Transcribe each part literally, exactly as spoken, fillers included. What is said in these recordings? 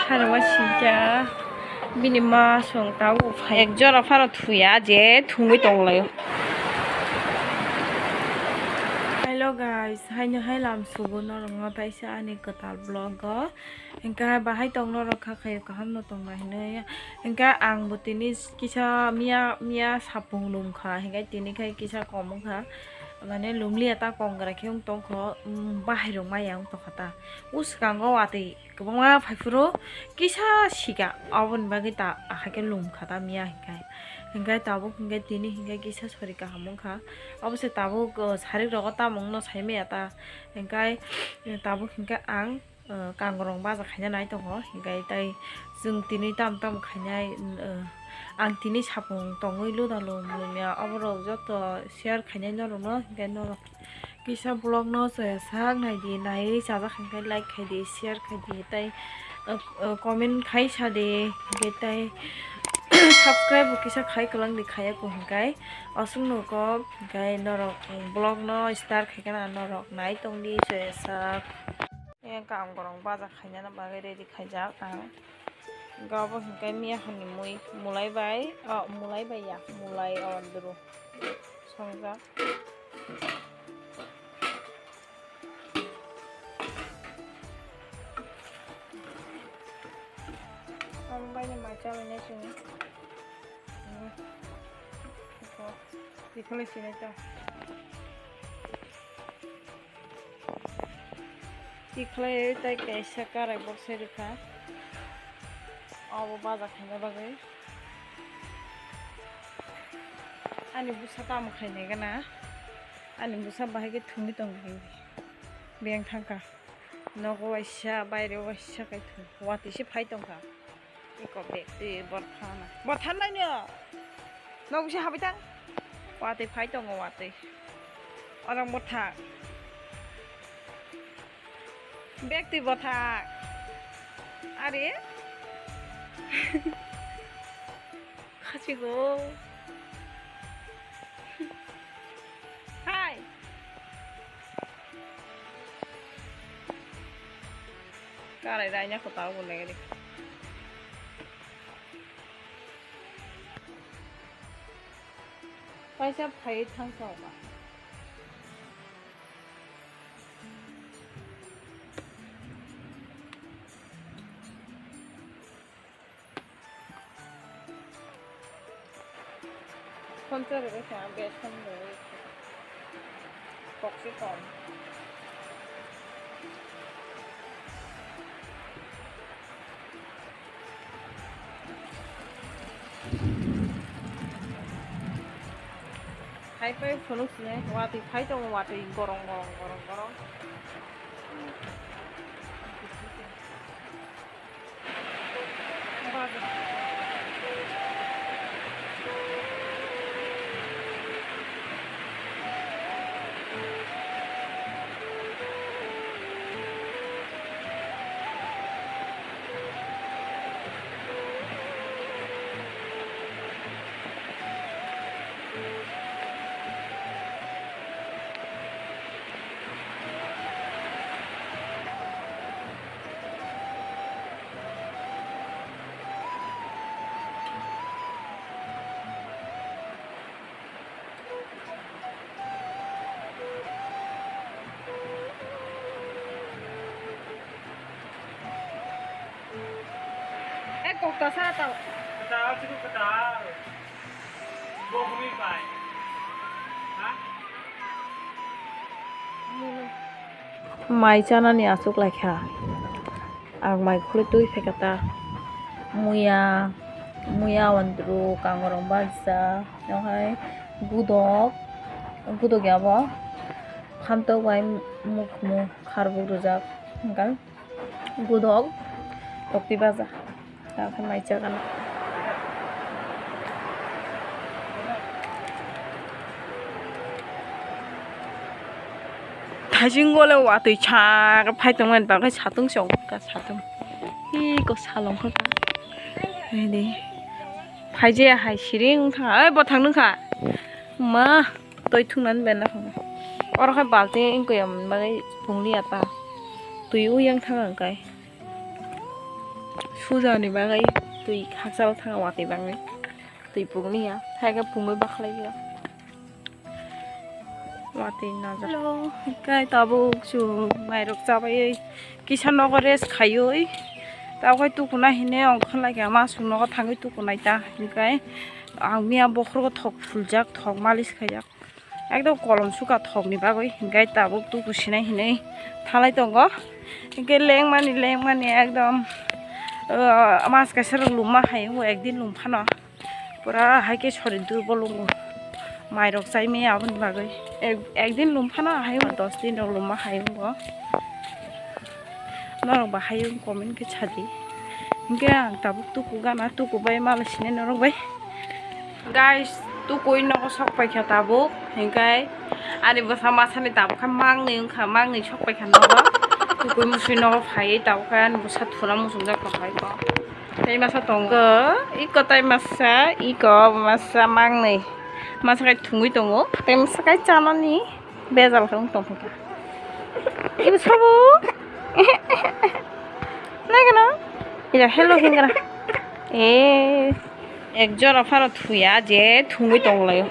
Pharo waisingcha bini ma song tabuk phai. Ek jora pharo thuya je thungwi tonglaio. Hello guys, haino hai lam sugo norokno taisa ani kwtal vlog o. Hinkhe bahai tong norok kha khayo kaham no tongna hinwi. Hinkhe ang bo tini kisa miya, miya sapung lum kha, hinkhe tini khai kisa kom wng kha. Mane lumliya ta kong gra khe wng tong kho, um, bahai rok maya wng tong kha ta. O swkango watwi kwbangma phai phuru kisa sika, aboni bagwi ta ahai khe lum kha ta miya hinkhe. Hinkhe tabuk hinkhe tini hinkhe kisa sori kaham wng kha. Obo se tabuk, uh, sarik rogo tamo wngno sai maya ta. Hinkhe tabuk hinkhe ang, uh, kangrong baja khaina nai tongo. Hinkhe tai chwng tini tamo tamo khainai, uh, ang tini sapung tongwi luda lum lumya oborok joto share khainai norokno, hinkhe norok kisa vlog no chaya sak naidi, naiwi chajak hinkhe like khaidi, share khaidi, tai, uh, uh, comment khai sadi, hinkhe tai subscribe bo kisa khai kwlangdi, khaiya ko hinkhe aswk nugo, hinkhe norok vlog no start khaikhe na norok nai tongdi chaya sak. Yang kangrong baja khainani bagwi ready khaijak ang. Gabo hinkhe miya hani mui mulai bai, oh, mulai bai ya, mulai, oh, duru songjak. Ang bai ni mai chalai nai chwng. Hmm. Iko, iko le sinai ta. Tikhlai tai kaisa karai boksai rwkha. Abo baja khaina bagwi. Ani bwsa tamo khainai gana. Ani bwsa bahai khe thungwi tong khe. Beng thangkha. Nogo waisa, baire waisa kai thung. Watwi se phai tongkha. Iko bag twi botha na. Botha nai no. Nok bisi habai tang. Watwi phai tongo watwi. Orang botha. Bag twi botha. Are. Khachigo. Hai. Karai raina kho tao bo lagari. Kaisa phai thang sa ba. Khonsa rwgwi kha, besan rwgwi kha. Kokse kom. Hai pai phunuk sini, watwi phai tongo, watwi gorong, gorong, gorong, gorong. Eh, kok ta sa tau. Kata, sini kata. Mai chanani achuk laikha. Ang mai khulwi twi phaikha ta. Muya, muya wandru kangrong baksa, nohai gudok, gudok ya bo. Phantok bai mukhumu kharbuk rwjak. Hwnkhe gudok tokti baja. Takhe mai chagana. Thaisingo le watwi sak phai tongmani bagwi satung se ongkha satung. Iko salong kha. Naidi. Phaijaya hai siring wngkha. Oi bothang nungkha. Ma. Twi thungnani berna phano. Oro khe balti wngkha ya bagwi pungli ya ta. Twi uyang thang ang kai. Sujani bagwi twi hakchal thanga watwi bagwi. Twi pungni ya, hai khe pungwi bakhlai ya. Watwi najak. Hello, hinkhe tabuk chwng mairok chabaiwi kisa nogo rest khaiwi. Tabuk tuku nai hine ongkhorlai kha, masuk nogo thangwi tuku nai ta. Hinkhe ang miya bokhorok thok phuljak, thok malis khaijak. Ekdom kolom suka thokni bagwi, hinkhe tabuk tuku sinai hinwi thalai tongo. Hinkhe lengmani, lengmani ekdom, ah, mas kaisa rok lumma hai, o ekdin lum phano. Pura hai khe sorir durbol wngo. Mairok chai maya aboni bagwi. Ek, ekdin lum phano hai, o dos din rok lumma hai wngo. Norok ba hayung comment khe sadi. Hinkhe ang tabuk tuku gana, tuku bai mala sine norok bai. Guys, tukui nogo sok paikha tabuk. Hinkhe ani bwsa masani tabuk khe mangni wngkha, mangni sok paikha nogo. Tukui musui nogo phaiwi tabuk khe ani bwsa thuna muchungjak tongkha iko. Tei masa tongo, iko tei masa, iko masa mangni. Masa khe thungwi tongo, tei masa khe chanani. Bejal khe wng tong kha. Ibo sabo. Nai gano. Ila hello hingra. Eh. Ek jora phano thuya je thungwi tong laio.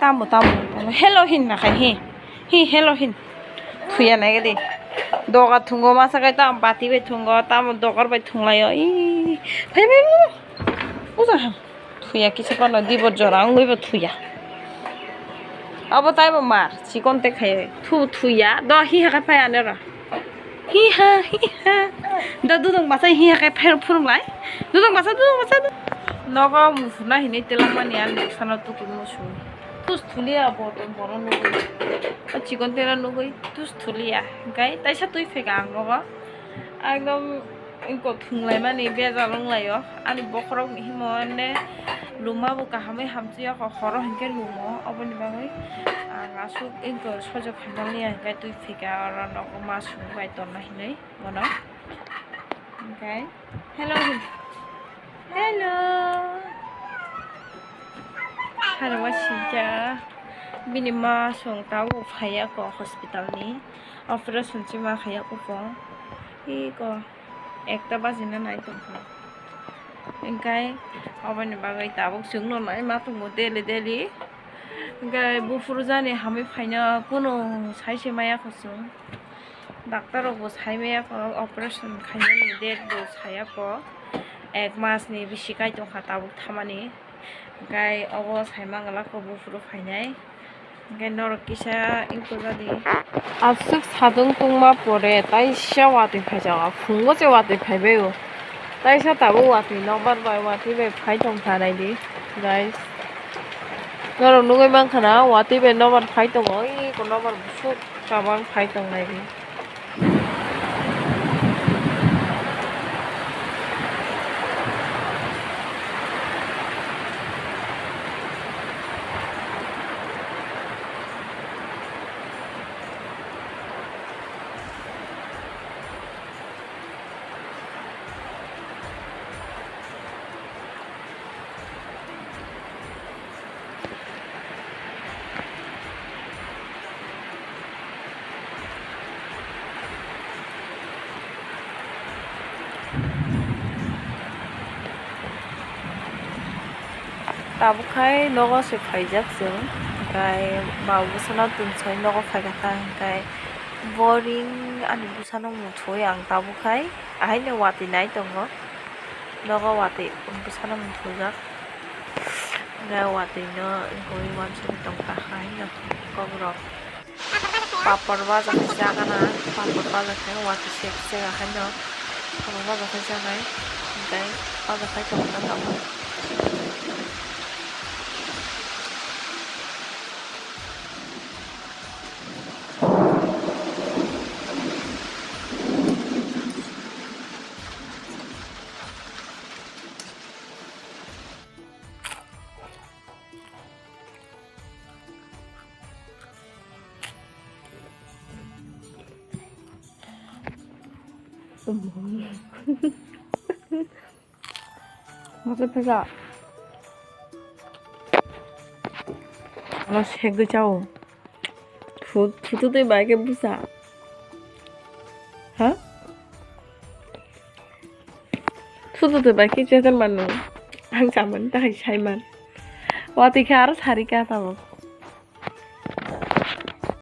Tamo, tamo, tamo. Hello hin na khai hi. Hi hello hin. Thuya nai gadi. Doga thungo masa kai tam bati bai thungo, tamo dogar bai thung laio. Ih. Phai, phai, phai. Uja ha. Thuya kisa kono dibo jora wngwi bo thuya. Abo taibo mar chikon te khai thu thuya do hi hakai phai ane ro. Hi ha hi ha. Do duduk masa hi hakai phai phurung lai. Duduk masa duduk masa. Nogo muphuna hinwi telak mani ani bwsano tuku musu. Tus thuliya bo tong bono nugwi. O chikon tera nugwi tus thuliya. Hinkhe taisa twi pheka ang nogo. Ekdom. Wngkok thwnglaimani bejal wnglaio. Ani bokhorokni himo ene luma bo kahamwi hamchwio, horo hinkhe lumo. Oboni bagwi ang aswk wngkok sojak khaimani ya hinkhe twi phika oro nogo ma songwi bai tonna hinwi bono. Hinkhe hello hin. Hello. Haro waisijak. Bini ma song tabuk phaiya kok hospital ni. Operation se ma khaiya kok. Iko. Ekta bajina nai tongkha. Hinkhe oboni bagwi tabuk chwngno nai ma tongo daily daily. Hinkhe buphuru jani hamwi phaina kunu sai se maya kho chwng. Doctor rok bo sai maya kho operation khainani date bo saya kho. Ek mas ni bisi kai tongkha tabuk thamani. Hinkhe obo sai mangala kho buphuru phainai. Hinkhe norok kisa wngkuk jadi. Aswk sadung tungma pore taisa watwi phaijago, phungo se watwi phaibaio. Taisa tabuk watwi nokbar bai watwi bai phai tongkha naidi, guys. Norok nugwi mankha na watwi bai nokbar phai tongo, iko nokbar busuk kabang phai tong naidi. Tabuk khai nogo se phaijak chwng, hinkhe ba bwsano tonsai nogo phaikha ta, hinkhe boring ani bwsano muthungwi ang tabuk khai ahaino watwi nai tongo. Nogo watwi bwsano muthungjak. Hinkhe watwino wngwi uansugwi tongkha haino kokrok. Papor baja khe chagana, papor baja khe watwi sek sek haino. Papor baja khe chagnai, hinkhe baja khai tongkha tabuk. Masa pesa. Ano segwi chao. Phu-, phutu twi bai khe bwsa. Ha? Sudu de bai khe chajak mano. Ang chamani takhai saiman. Watwi khe aro sarika tabuk.